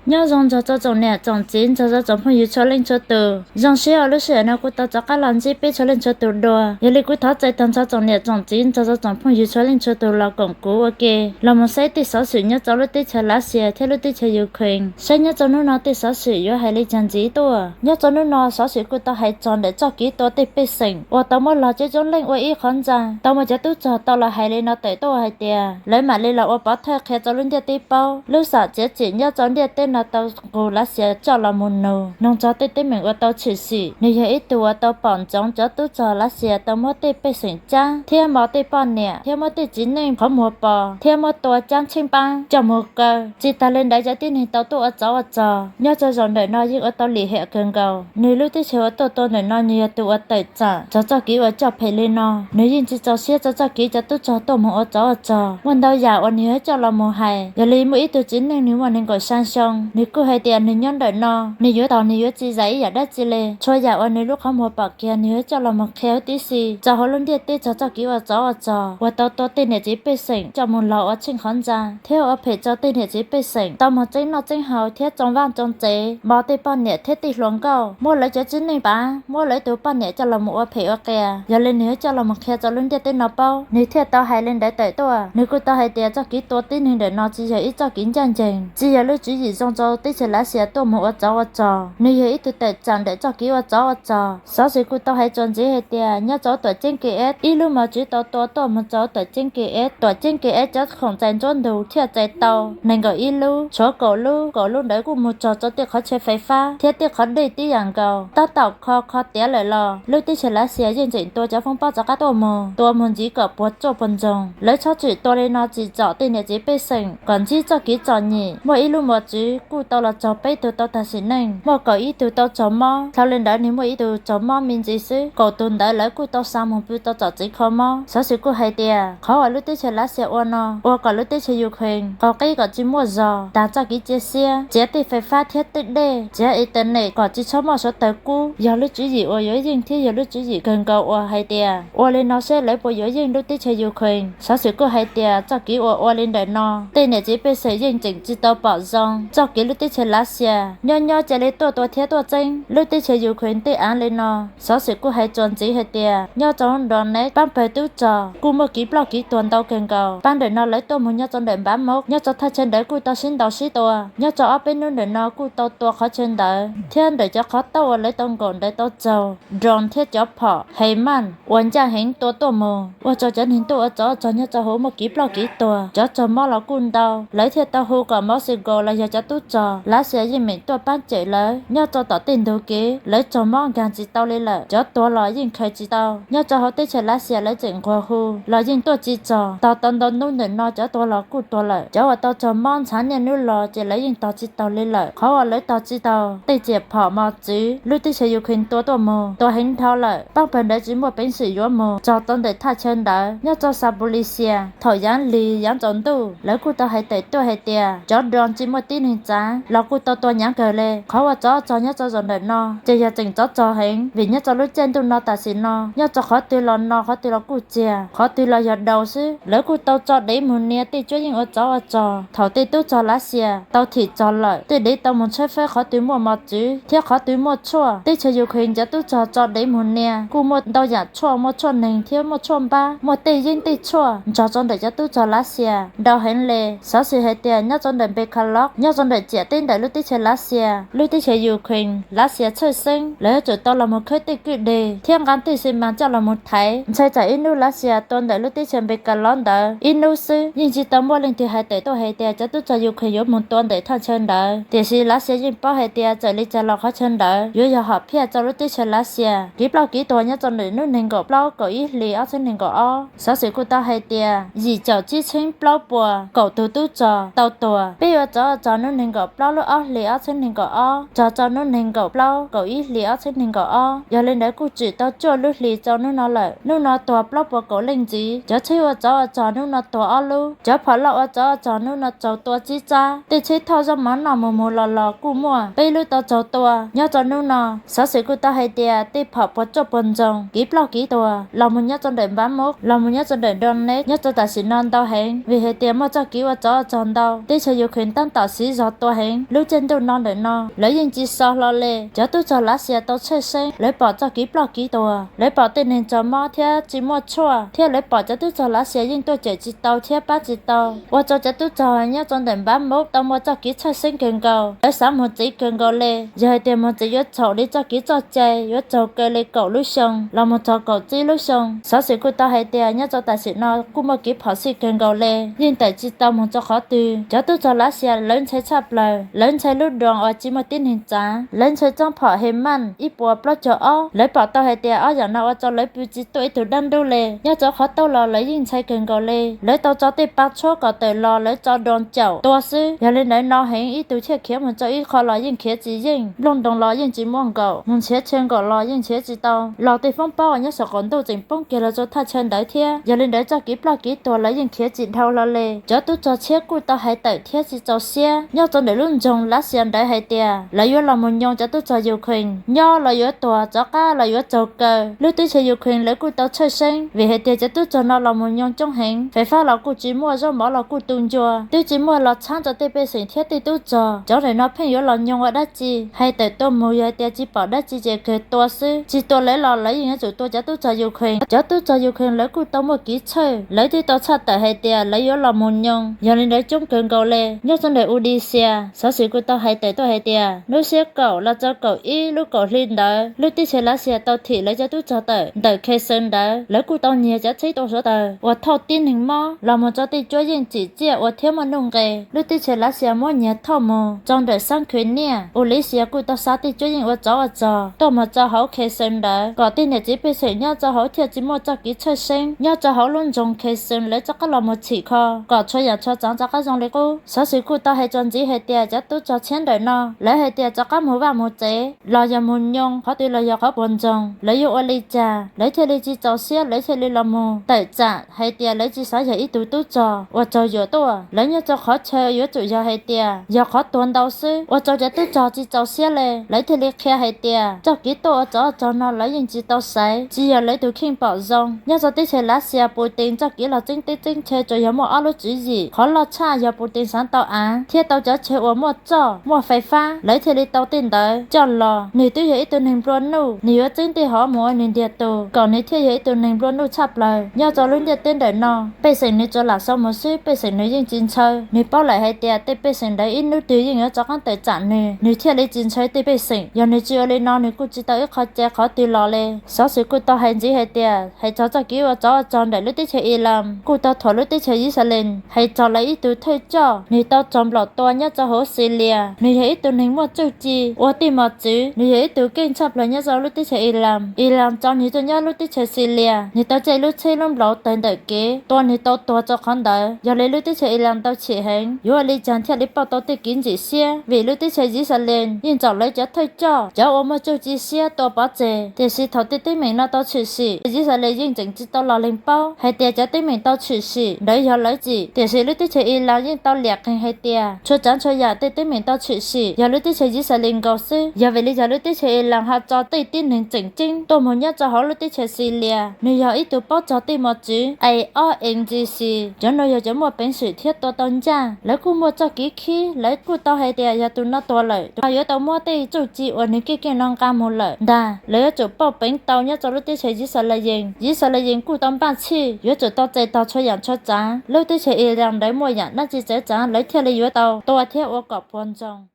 Nyob zoo nrog rau tsoom niam tsoom txiv nrog rau tsoom phooj ywg txhua leej txhua tus. Zoo siab uas lub sij hawm no kuv tau rov qab los ntsib peb txhua leej txhua tus dua. Yog li kuv thov txais tag nrho tsoom niam tsoom txiv nrog rau tsoom phooj ywg txhua leej txhua tus los koom kuv ua ke los mus saib tej xov xwm nyob rau lub teb chaws Lav Xias thiab lub teb chaws Ukraine, saib nyob rau hnub no tej xov xwm yuav hais li cas ntxiv tuaj. Nyob rau hnub no xov xwm kuj tau hais txog ntawm txoj kev tua tej pej xeem uas tau muab log coob coob leej ua ib qhov ntxa. Tau muaj cov tub rog tau los hais li no tawm tuaj hais tias lawv mam li los ua pov thawj qhia rau lub ntiaj teb paub, lub xam txiav txim nyob rau ntiaj teb no tau nqus Lav Xias coj los mus nug noog txog tej teeb meem uas tau tshwm sim. Nws yog ib tug uas tau pom ntsoov cov tub rog Lav Xias tau muab tej pej xeem cab thiab mos tej poj niam thiab muab tej txiv neej qhov muag pos thiab muab tua cab tsheej paab coj mus kaw. Tsis tas li ntawd cov tib neeg tau tuaj ua tsov ua rog nyob rau zaum ntawm no yeej ua tau lim hiam kawg nkaus. Nws lub teb chaws uas tuaj tua ntawm no nws yog tus uas tawm tsam txog txoj kev uas coj phem li no. Nws yeej tsis txaus siab rau txoj kev cov tub rog tuaj mus ua tsov ua rog. Muaj ntau yam uas nws yuav coj los mus hais. Yog li muaj ib tug txiv neej nws muaj nees nkaum xya xyoo, nws kuj hais tias nws nyob ntawm no nws yuav tos nws yuav tsis zais ib yam dab tsi li. Txhua yam uas nws lub qhov muag pom kiag nws yuav coj los mus qhia huv tib si rau hauv lub ntiaj teb txog txoj kev ua tsov ua rog uas tau tua tej niam txiv pej xeem coj mus log ua tsheej qhov ntxa thiab ua phem rau tej niam txiv pej xeem tau mus txeeb noj txeeb haus thiab tsoo vaj tsoo tsev, mos tej poj niam thiab tej hluas nkauj, muab lawv cov txiv neej pav, muab lawv tus poj niam coj los mus ua phem ua qias. Yog li nws yuav coj los mus qhia rau lub ntiaj teb no paub, nws thiaj tau hais li ntawd tawm tuaj. Nws kuj tau hais tias txoj kev tua tib neeg ntawm no tsis yog ib txoj kev ncaj ncees, tsis yog lub tswv yim zoo rau teb chaws Lav Xias tuaj mus ua tsov ua rog. Nws yog ib tug tawm tsam ntawm txoj kev ua tsov ua rog. Xov xwm kuj tau hais txuas ntxiv hais tias nyob rau tuam ceeb Kiev, ib lub mos txwv tau tua tuaj mus rau tuam ceeb Kiev. Tuam ceeb Kiev cov khoom txais ntsuab ntug thiaj txais tau nees nkaum ib lub, tshuav kaum lub, kaum lub ntawd kuj mus txog rau tej qhov chaw fais fab thiab tej qhov dej tib yam nkaus. Tab tom kho kho tiav lawm los lub teb chaws Lav Xias yeej tseem tua cov foob pob rov qab tuaj mus, tua mus ntxiv kom puas tsuaj puas ntsoog. Lawv txhob txwm tua li no tsim txom tej niam txiv pej xeem kom ntsib txoj kev txom nyem. Muaj ib lub mos txwv kuj tau los txog peb tug tau tag sim neej, muaj kaum ib tug tau raug mob. Dhau li ntawd nws muaj ib tug raug mob me ntsis xwb, kaum tug ntawd lawv kuj tau xa mus pw rau txom txiv kho mob. Xov xwm kuj hais tias qhov uas lub teb chaws Lav Xias ua no ua kom lub teb chaws Ukraine qaum qib kom tsis muaj zog, tag txoj kev cia siab, txiav tej fais fab thiab tej dej, txiav internet kom tsis txhob muaj sawv daws kub, yog lub tswv yim uas yuav yeej thiab yog lub tswv yim kawg nkaus uas hais tias ua li no seb lawv puas yuav yeej lub teb chaws Ukraine. Xov xwm kuj hais tias txoj kev uas ua li ntawm no tej niam txiv pej xeem yeej tseem tsis tau pom zoo txoj kev lub teb chaws Lav Xias nyob nyob cia li tuaj tua thiab tuaj txeeb lub teb chaws Ukraine tej av li no. Xov xwm kuj hais txuas ntxiv hais tias nyob rau Donetsk pab pawg tub rog kuj muaj kev ploj kev tuag ntau kawg nkaus. Pab ntawm no lawv tuaj mus nyob rau ntawm Bakhmut, nyob rau thaj chaw ntawd kuj tau sib ntaus sib tua. Nyob rau ob peb hnub ntawm no kuj tau tua qhov chaw ntawd thiab ntawm cov qhov tauj uas lawv tau nkaum ntawd tau raug drone thiab cov phom HIMARS uas ncaj heev tua tuaj mus, ua rau cov neeg tuaj ua tsov ua rog nyob rau hauv muaj kev ploj kev tuag, cov raug mob los kuj ntau. Lawv thiaj tau hu kom Moscow los yog cov tub rog Lav Xias yeej meem tuaj pab cawm lawv. Nyob rau tom tej ntug kev lawv raug mob nkag tsis tau li lawm, cov tuag los yeej khaws tsis tau. Nyob rau hauv teb chaws Lav Xias lawv tseem nquag hu los yeej tuaj tsis txog. Tos tau ntau hnub ntawm no cov tuag los kuj tuag lawm, cov uas tau raug mob ntshav niaj hnub los ces lawv yeej tos tsis taus li lawm. Qhov uas lawv tos tsis taus tej riam phom mos txwv lub teb chaws Ukraine tua tuaj mus tua heev dhau lawm, pab pawg ntawd tsis muaj peev xwm yuav mus txog rau ntawm thaj chaw ntawd. Nyob rau Zaporizhzhia thaum yav lig yav tsaus ntuj lawv kuj tau hais tawm tuaj hais tias cov drone tsis muaj tib neeg tsav los kuj tau tua hnyav kawg li. Qhov uas tsov rog nyob rau zaum ntawm no ces yog tseem tsov rog heev, vim nyob rau lub caij ntuj no tam sim no nyob rau qhov twg los no qhov twg los kuj txiag, qhov twg los yog daus xwb. Lawv kuj tau tso dev mus nias tej cuab yeej ua tsov ua rog. Thaum tej tub rog Lav Xias tau thim rog lawm, tej dev tau mus tshawb fawb qhov twg muaj mos txwv thiab qhov twg muaj tshuaj. Teb chaws Ukraine cov tub rog tso dev mus nias kuj muaj ntau yam tshuaj, muaj tshuaj neeg thiab muaj tshuaj npab, muaj tej yeeb tej tshuaj nrog rau ntawm cov tub rog Lav Xias ntau heev li. Xov xwm hais tias nyob rau ntawm Npekalos, nyob rau ntawm ciam teb ntawm lub teb chaws Lav Xias, lub teb chaws Ukraine, Lav Xias txhawj xeeb lawv yuav tsum tau los mus khawb tej kwj deg thiab nqa tej xi mas coj los mus thaiv. Ntshai tsam ib hnub Lav Xias tua ntawm lub teb chaws Npekalos ntawd ib hnub xwb, yeej tsis tau muaj leej twg hais tawm tuaj hais tias cov tub rog Ukraine yuav mus tua ntawm thaj chaw ntawd. Tiam sis Lav Xias yeej paub hais tias txawm li cas los qhov chaw ntawd yuav yog hom phiaj rau lub teb chaws Lav Xias. Kev ploj kev tuag nyob rau ntawm hnub nees nkaum plaub kaum ib hlis ob txhiab nees nkaum ob, xov xwm kuj tau hais tias yim caum tsib txhiab plaub puas kaum tus tub rog tau tuag. Peb yuav tsov rog hnub nees nkaum plaub lub ob hlis ob txhiab nees nkaum ob txog rau hnub nees nkaum plaub kaum ib hlis ob txhiab nees nkaum ob, yog li ntawd kuj tsim tau cuaj lub hlis rau hnub no lawm. Hnub no tuag plaub puas kaum leej ntxiv. Cov tsheb ua tsov ua rog hnub no tuag ob lub. Cov phom loj ua tsov ua rog hnub no raug tua tsib tsab. Tej tsheb thauj zaub mov noj mus mus los los kuj muaj peb lub tau raug tua. Nyob rau hnub no, xov xwm kuj tau hais tias tej phom puas tsuaj puas ntsoog, kev ploj kev tuag los mus nyob rau ntawm Npab Mub, los mus nyob rau ntawm Donetsk, nyob rau tam sim no ntau heev, vim hais tias muaj txoj kev ua tsov ua rog ntau. Teb chaws Ukraine tab tom siv zog tua heev. Lub caij ntuj no ntawm no lawv yeej tsis so hlo li. Cov tub rog Lav Xias tau tshawj xeeb, lawv pom txoj kev ploj kev tuag, lawv pom tej neeg tsaug mob thiab tsis muaj tshuaj, thiab lawv pom cov tub rog Lav Xias yeej tuaj cawm tsis tau thiab pab tsis tau, ua rau cov tub rog nyob rau ntawm npab Mob tau muaj txoj kev tshawj xeeb kawg nkaus. Lawv xav mus txiv kawg nkaus li, yog hais tias mus txiv yuav txhaum li txoj kev txoj cai, yuav txaus kaw li kaum lub xyoo los mus txog kaum tsib lub xyoo. Xov xwm kuj tau hais tias nyob rau tam sim no kuj muaj kev phom sij kawg nkaus li, yeej tawm tsis tau mus rau qhov twg. Cov tub rog Lav Xias lawv ntshai tshaj plaws, lawv ntshai lub drone uas tsis muaj tib neeg tsav, lawv ntshai tsob phom HIMARS ib puas plaub caug ob. Lawv pom tau hais tias ob yam no ua rau lawv pw tsis tuaj ib tug dab ntub li. Nyob rau qhov taub los lawv yeej ntshai kawg nkaus li. Lawv tau tso tej pa tshuab kom tawm los lawv tso drone caum tua xwb. Yog li ntawd no heev, ib tug thiaj khiav mus rau ib qho los yeej khiav tsis yeej, nplooj ntoo los yeej tsis muaj nkaum, mus nrhiav chaw nkaum los yeej nrhiav tsis tau, los tej foob pob uas nyob saum qaum ntuj tseem poob kiag los rau thaj chaw ntawd thiab. Yog li ntawd txoj kev ploj kev tuag lawv yeej khiav tsis dhau hlo li. Cov tub rog tshiab kuj tau hais tawm thiab tsis txaus siab. Nyob rau ntawm lub nroog Lav Xias ntawd hais tias lawv yuav los mus nyo cov tub rog Ukraine, nyob los yuav tuag, rov qab los yuav txaus kaw. Lub teb chaws Ukraine lawv kuj tau tshawj xeeb vim hais tias cov tub rog no los mus nyo coob heev, fais fab los kuj tsis muaj, zaub mov los kuj tu ncua, twb tsis muaj los txhab rau tej pej xeem thiab tej tub rog. Cov ntawm no pheej yuav los nyo ua dab tsi? Hais tawm tuaj mus yog hais tias tsis pom dab tsi ces kawg tua xwb, tsis tua lawv los lawv yeej yuav tsum tua cov tub rog Ukraine. Cov tub rog Ukraine lawv kuj tau muaj kev txhawj, lawv twb tau tshaj tawm hais tias lawv yuav los mus nyo. Yog li ntawd coob kawg nkaus li. Nyob rau ntawm Odisha, xov xwm kuj tau hais tawm tuaj hais tias hnub xiab kaum los rau kaum ib lub kaum hli ntawd, lub teb chaws Lav Xias tau thim lawv cov tub rog tawm ntawm Kherson ntawd. Lawv kuj tau nyiag cov tsheb tua suav tawg uas thauj tib neeg mob los mus rau tej cuab yeej tsim txiaj ua thiab muaj nuj nqes. Lub teb chaws Lav Xias muab nyiag thauj mus rau ntawm xab Khwv Niaj, Odisha kuj tau xa tej cuab yeej ua tsov ua rog tuaj mus rau hauv Kherson ntawd kom tej niam txiv pej xeem nyob rau hauv thiaj tsis muaj txoj kev tshawj xeeb. Nyob rau hauv lub nroog Kherson lawv rov qab los mus txhim kho kom txhua yam txhua tsav rov qab zoo li qub. Xov xwm kuj tau hais txuas ntxiv hais tias cov tub rog tshiab ntawm no lawv hais tias rov qab mus vaj mus tsev los yog mus nyo qhov twg los yog qhov puas ntsoog, lawv yuav ua li cas lawv thiaj li tsis txaus siab, lawv thiaj li los mus tawm tsam hais tias lawv tsis xav yog ib tug tub rog uas raug yuam tuaj. Lawv nyob rau qhov chaw yuav tsum yog hais tias yog qhov tuag ntau xwb, ua rau cov tub rog tsis txaus siab li. Lawv thiaj li qhia hais tias txoj kev tuaj ua tsov ua rog no lawv yeej tsis tau xaiv, tsis yog lawv tus kheej pom zoo. Nyob rau teb chaws Lav Xias, Putin txoj kev los txeeb teb txeeb chaw tsuas yog muaj ob lub tswv yim. Qhov loj tshaj yog Putin xav tau av thiab tau cov chaw uas muaj roj muaj fais fab, lawv thiaj li tau tej ntawd coj los. Nws twb yog ib tug neeg nplua nuj, nws yuav txeeb tej hov mus ua nws ntiag tug kom nws thiaj yog ib tug neeg nplua nuj tshaj plaws nyob rau lub ntiaj teb ntawm no. Pej xeem nws tsuas lam sau mus xwb, pej xeem nws yeej tsis ntshaw. Nws paub lawm hais tias tej pej xeem ntawd ib hnub twg yeej yuav rov qab tawm tsam nws, nws thiaj li tsis ntshaw tej pej xeem. Yog nws tsis ua li no nws kuj tsis tau ib qho cai qhov twg los li. Xov xwm kuj tau hais ntxiv hais tias hais txog txoj kev ua tsov ua rog ntawm lub teb chaws Iran kuj tau thuam lub teb chaws Yixalayees hais txog lawv ib tug thawj coj nws tau raug nplom tua nyob rau hauv Xilias. Nws yog ib tug neeg muaj txuj ci ua tej mos txwv, nws yog ib tug keej tshaj plaws nyob rau lub teb chaws Iran. Iran tso nws tuaj nyob lub teb chaws Xilias, nws tau caij lub tsheb lub nplaum tawg ntawm kev tua nws tau tuag rau qhov ntawd. Yog li lub teb chaws Iran tau chim heev, yuav ua li cas thiaj li pauj tau tej kev ntxim siab, vim lub teb chaws Yixalayees yeej txaum lawv cov thawj coj cov uas muaj txuj ci siab tua pov tseg. Tiam sis thaum tej teeb meem no tau tshwm sim, Yixalayees yeej tseem tsis tau los lees paub hais tias cov teeb meem tau tshwm sim ntawd yog lawv txim. Tiam sis lub teb chaws Iran yeej tau liam qees hais tias txhua tsav txhua yam tej teeb meem tau tshwm sim yog lub teb chaws Yixalayees nkaus xwb. Yog vim li cas lub teb chaws Iran ho tso tej tib neeg tseem ceeb tuaj mus nyob rau hauv lub teb chaws Xilias? Nws yog ib tug paub txog tej mos txwv A O N G C, cov no yog cov muaj peev xwm thiab tua tau ncaj. Lawv kuj muaj txoj kev khib, lawv kuj tau hais tias yog tus no tuag lawm, tus no yuav tau muab tej txuj ci uas nws keej keej no nqa mus lawm ntag. Lawv yuav tsum pauj peev tau nyob rau lub teb chaws Yixalayees. Yixalayees kuj tau npaj txhij yuav tsum tau txais tog txhua yam txhua tsav. Lub teb chaws Iran ntawd muaj yam dab tsi txawv txav lawv thiaj li yuav tau tua thiab ua kom puas ntsoog.